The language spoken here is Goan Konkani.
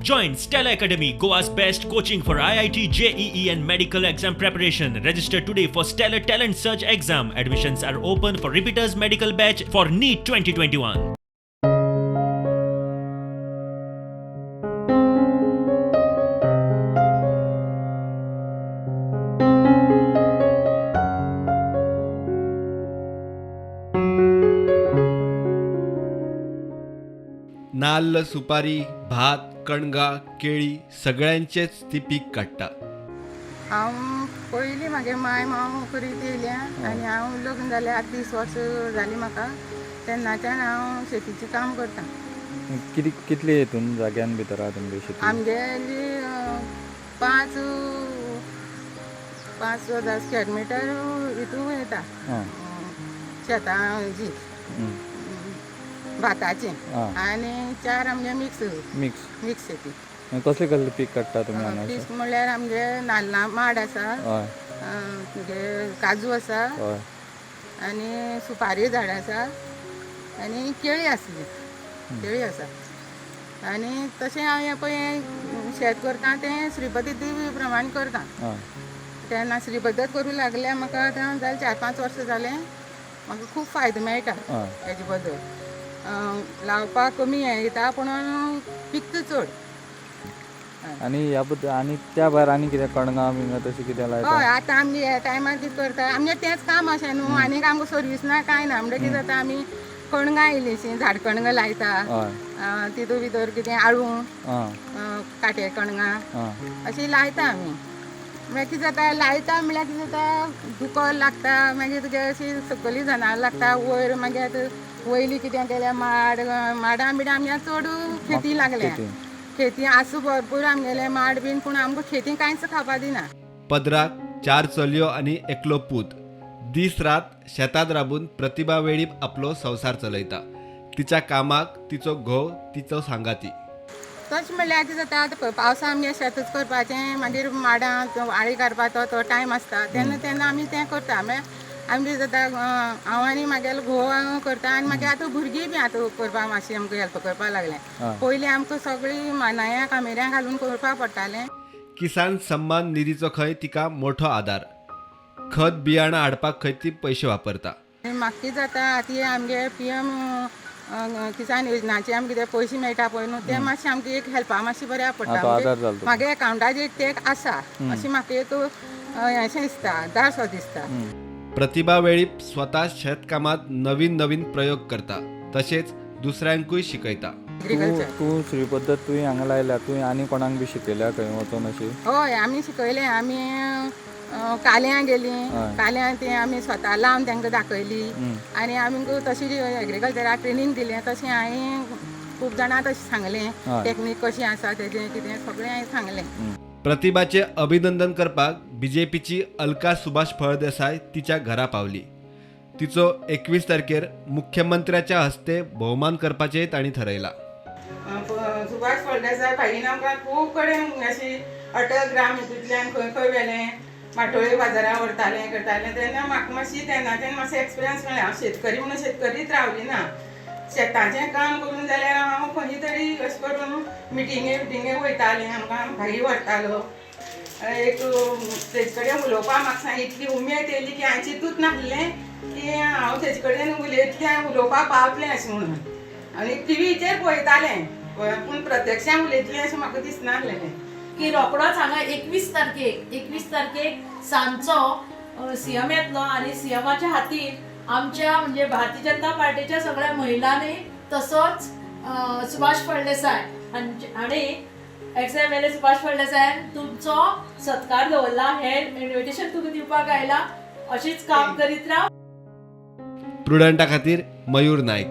Join Stellar Academy, Goa's best coaching for IIT, JEE, and medical exam preparation. Register today for Stellar Talent Search Exam. Admissions are open for repeaters medical batch for NEET 2021. नाल्ल, सुपारी, भात, कणगां, केळी सगळ्यांचेच ती पीक काडटा. हांव पयलीं म्हागे माय मांव करीत येयल्या आनी हांव लग्न जालें आतां 30 वर्सां जालीं म्हाका. तेन्नाच्यान हांव शेतीचें काम करतां. किती कितले हितून जाग्यान भितर आहा तुमगे शेती? आमगेली 5,000 स्क्वेअर मिटर हितून येता. आं. शेतां जी भाताचीं आनी 4 आमगे मिक्स. मिक्स. मिक्स शेती. कसले कसले पीक काडटा तुमी हांगा? पीक म्हणल्यार आमगे नाल्ला माड आसा, तुगे काजू आसा आनी सुपारी झाड आसा आनी केळी आसली, केळी आसा. आनी तशें हांव हें पळय शेत करता तें श्री पद्दती प्रमाण करता. तेन्ना श्री पद्दत करूं लागल्या म्हाका आतां जालें 4-5 वर्सां जालें. म्हाका खूब फायदो मेळटा हेजे बद्दल. लावपाक कमी हें येता पूण पिकता चड. आनी ह्या बद्दल आनी त्या भायर आनी कितें कणगां बिंगां तशें कितें लायता? हय, आतां आमगे ह्या टायमार कितें करता, आमगें तेंच काम अशें न्हू, आनीक आमकां सर्वीस ना कांय ना. म्हणटकीर कितें जाता, आमी कणगां इल्लीशीं झाड कणगां लायता, तितून भितर कितें आळू, काटे कणगां अशीं लायता आमी. मागीर कितें जाता, लायता म्हणल्यार कितें जाता, दुकर लागता, मागीर तुगे अशी सकयली जनावरां लागता वयर. मागीर आतां वयली कितें केल्या माड माडां बिडां आमगे चड खेती लागल्या. खेती आसूं भरपूर आमगेले माड बीन, पूण आमकां खेती कांयच खावपा दिना. पदराक 4 चलयो आनी एकलो पूत. दीस रात शेतात राबून प्रतिभा वेळीप आपलो संवसार चलयता. तिच्या कामाक तिचो घोव तिचो सांगाती. तशें म्हणल्यार कितें जाता, आतां पळय पावसा आमगें शेतूच करपाचें, मागीर माडां वाळी काडपाचो तो टायम आसता तेन्ना तेन्ना आमी तें करता. म्हळ्यार आमी कितें जाता, हांव आनी म्हागेलो घोव करता आनी मागीर आतां भुरगीं बी आतां करपाक मातशी आमकां हेल्प करपाक लागलें. पयलीं आमकां सगळीं मानाया कामेऱ्यां घालून करपाक पडटालें. किसान सन्मान निधीचो खंय तिका मोठो आदार. खत बियाणां हाडपाक खंय ती पयशे वापरता. म्हाका कितें जाता, आतां हे आमगे PM किसान योजनाचे आमकां कितें पयशे मेळटा पळय न्हू, ते मातशें आमकां एक हेल्पा मातशें बऱ्याक पडटा. तो आदार जालो तुका. म्हागे एकावंटाचेर एक ते आसा अशें म्हाका एक अशें दिसता, आदार सो दिसता. प्रतिभा वेळीप स्वतः शेतकामात नवीन नवीन प्रयोग करता, तशेंच दुसऱ्यांकूय शिकयता. एग्रीकल्चर. तूं श्री पद्दत तुवें हांगा लायल्या, तुवें आनी कोणाक बी शिकयल्या खंय वचोन अशी? हय, आमी शिकयलें. आमी काल्यां गेलीं, काल्यां तें आमी स्वता लावन तांकां दाखयली आनी आमकां तशी एग्रीकल्चराक ट्रेनींग दिलें. तशें हांवें खूब जाणां तशें सांगलें, टेक्नीक कशी आसा तेजें कितें सगळें हांवें सांगलें. प्रतिभाचे अभिनंदन करपाक बीजेपीची अलका सुभाष फळदेसाय तिच्या घरा पावली. तिचो 21 तारखेर मुख्यमंत्र्याच्या हस्ते भोवमान करपाचें तांणी थरयलां. सुभाष फळदेसाय भाईन आमकां खूब कडेन अशी अटल ग्राम हितूंतल्यान खंय खंय व्हेलें, माटोळे बाजारां व्हरतालें करतालें. तेन्ना म्हाका मातशी तेन्नाच्यान मातसो एक्सपिरियन्स मेळ्ळें. हांव शेतकरी म्हणून शेतकरीच रावली ना. शेताचें काम करून जाल्यार हांव खंय तरी अशें करून मिटिंगे बिटिंगे वयतालें, आमकां भाई व्हरतालो. एक तेजे कडेन उलोवपाक म्हाका इतली उमेद येयली की हांवें चिंतूच नासलें की हांव तेजे कडेन उलयतलें, उलोवपाक पावतलें अशें म्हणून. आनी टिवीचेर पळयतालें पूण प्रत्यक्षान उलयतलें अशें म्हाका दिसनासलें. की रोकडोच हांगा 21 तारखेक सांजचो सीएम येतलो आनी सीएमाच्या हातीन आमच्या म्हणजे भारतीय जनता पार्टीच्या सगळ्या महिलांनी तसोच सुभाष फळदेसाय हांणी ex MLA Subhash फळदेसायान तुमचो सत्कार दवरला. हे इन्विटेशन तुका दिवपाक आयला. अशीच काम करीत राव. प्रुडंटा खातीर मयूर नायक.